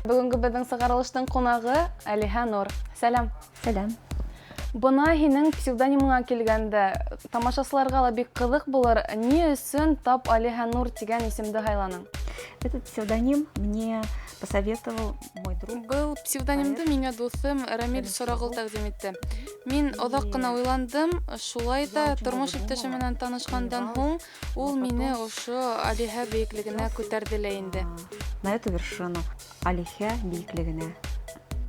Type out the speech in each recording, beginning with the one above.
Бүгенге безнең сыгарылыштың кунагы Алиһә Нур. Сәлам. Сәлам. Бына һинең псевдонимыңа килгәндә, тамашасыларга ла бик кызык булыр, ни өчен тап Алиһә Нур дигән исемде һайланың? Этот псевдоним мне посоветовал мой друг. Был псевдонимды миңа дусым Рамиль Сорагыл тәкъдим итте. Мин озак кына уйландым, шулай да тормыш иптәшем менән танышкандан һуң, Ул мине ошо Алиһә бөеклегенә күтәрде лә инде. На эту вершину, Алиһә биеклегенә.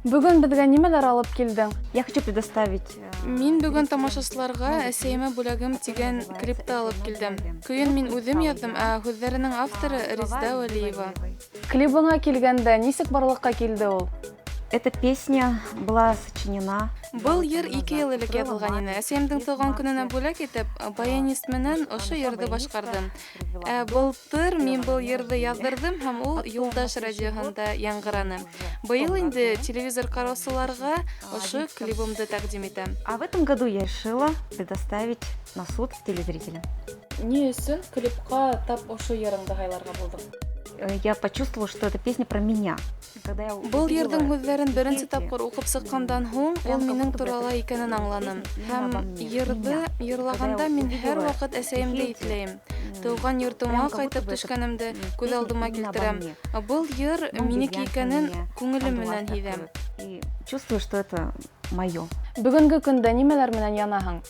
Бүген безгә нимәләр алып килдең? Я хочу предоставить э, Мин бүген тамашачыларга Әсәемә бүләгем дигән клипты алып килдем. Көен мин үзем яздым, ә һүзләренең авторы Резда Вәлиева. Клибыңа килгәндә, ничек барлыкка килде ул? Эта песня была сочинена. Был йыр 2 ел элек язылган иде. Әсәемнең туган көненә бүләк итеп, баянист менән ошо йырды башкардым. Ә былтыр мин был йырды яздырдым һәм ул Юлдаш радиоһында яңгыраны. Быел инде телевизор караучыларга ошо клибымды тәкъдим итәм. А в этом году я решила предоставить на суд телезрителям. Ни өчен клипка тап ошо йырыңды һайларга булдың? Я почувствовала, что эта песня про меня. Был йырдың һүҙҙәрен беренсе тапҡыр уҡып сыҡҡандан һуң, ул минең турала икәнен аңланым. Һәм йырды йырлағанда мин һәр ваҡыт әсәйемде иҫләйем. Тыуған йортома ҡайтып төшкәнемде күҙ алдыма килтерәм. Был йыр минеке икәнен күңелем менән һиҙәм. И чувствую, что это мое. Бөгөнгө көндә нимәләр менән янаһың?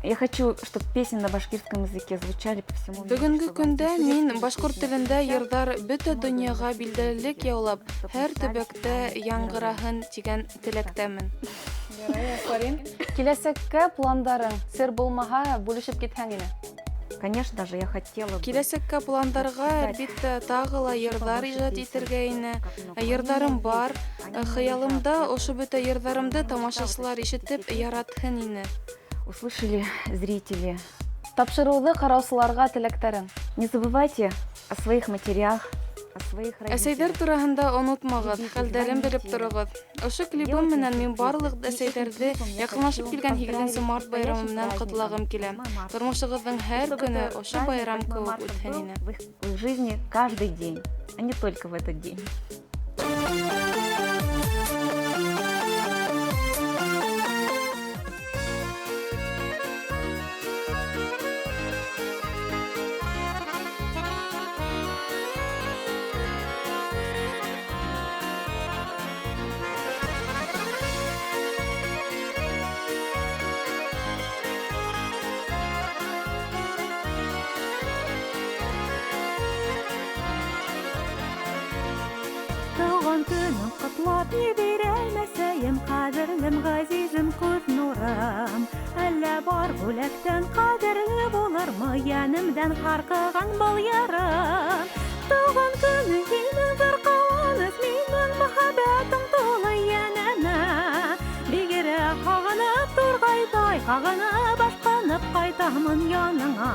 Я хочу, чтобы песни на башкирском языке звучали по всему миру. Бүгенге көндә мин башкорт телендә йырдар бөтә дөньяга билдәлелек яулап, һәр төбәктә яңгыраһын дигән теләктәмен. Ярай, афарин. Киләсәккә пландарың, сер булмаһа, бүлешеп китһәң ине. Конечно же, я хотела бы. Киләсәккә пландарга, әлбиттә, тагы ла йырдар иҗат итергә ине. Йырдарым бар. Хыялымда ошо бөтә йырдарымды тамашачылар ишетеп яратһын ине. Услышали зрители. Тапшыруды караучыларга теләктәрең. Не забывайте о своих матерях, о своих Әсәйҙәр родителях. тураһында онотмағыҙ, хәлдәрен белеп тороғоҙ. Ошо клибым менән мин барлыҡ әсәйҙәрҙе яҡынлашып килгән 8 март байрамы менән ҡотлағым килә. Тормошоғоҙҙоң һәр көнө ошо байрам кеүек үтһен ине. В их жизни каждый день, а не только в этот день. Туган көнең котлап ебәрәм, әсәем, кадерлем, газизем, күз нурым. Әллә бар бүләктән кадерле булырмы, йәнемдән һарҡыған был йырым. Туган көнең һинең зур ҡыуаныс, минең мөхәббәтең тулы йәнемә. Бигерәк һағынып турғайҙай, һағынып ашҡынып ҡайтамын яныңа.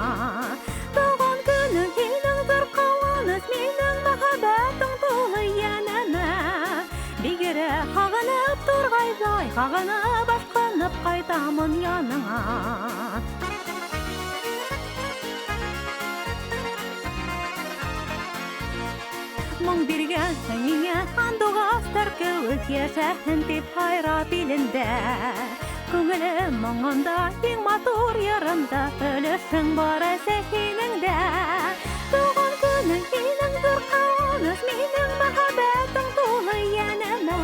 Туган көнең һинең зур ҡыуаныс, минең мөхәббәтең тулы йәнемә. Бигерәк һағынып турғайҙай, һағынып ашҡынып ҡайтамын яныңа. Моң биргәнһең миңә һандуғастар кеүек йәшәһен тип һайрап илендә. Күңелем моңонда, иң матур йырымда өлөшөң бар әсәй һинең дә. Туган көнең һинең ҙур ҡыуаныс, минең мөхәббәтең тулы йәнемә.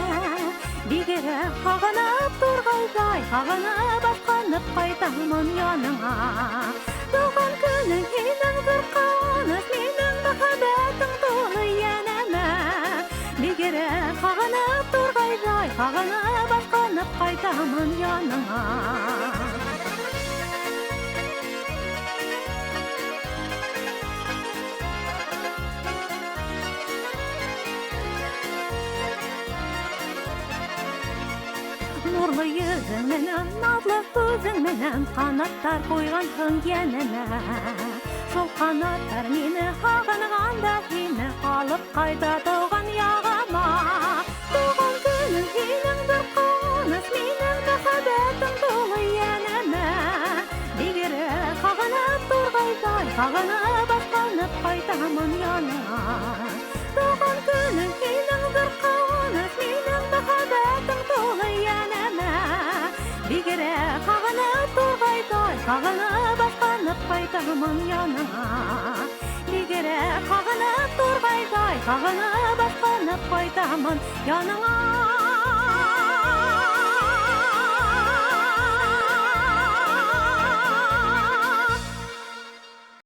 Бигерәк һағынып турғайҙай, һағынып ашҡынып ҡайтамын яныңа. Туган көнең һинең ҙур ҡыуаныс, минең мөхәббәтең тулы йәнемә. Бигерәк һағынып турғайҙай, һағынып ашҡынып ҡайтамын яныңа. Нурлы йөҙөң менән, наҙлы һүҙең менән ҡанаттар ҡуйғанһың йәнемә. Шул ҡанаттар мине һағынғанда һине алып ҡайта тыуған яғыма. Туған көнөң һинең бер ҡыуаныс, минең мөхәббәтең тулы йәнемә. Бигерәк һағынып турғайҙай, һағынып ашҡынып ҡайтамын яныңа. Туган көнең һинең зур куаныч, минем мәхәббәтең тулы янәмә. Бигрәк сагынып тургайдай, сагынып ашкынып кайтамын яныңа. Бигрәк сагынып тургайдай, сагынып ашкынып кайтамын яныңа.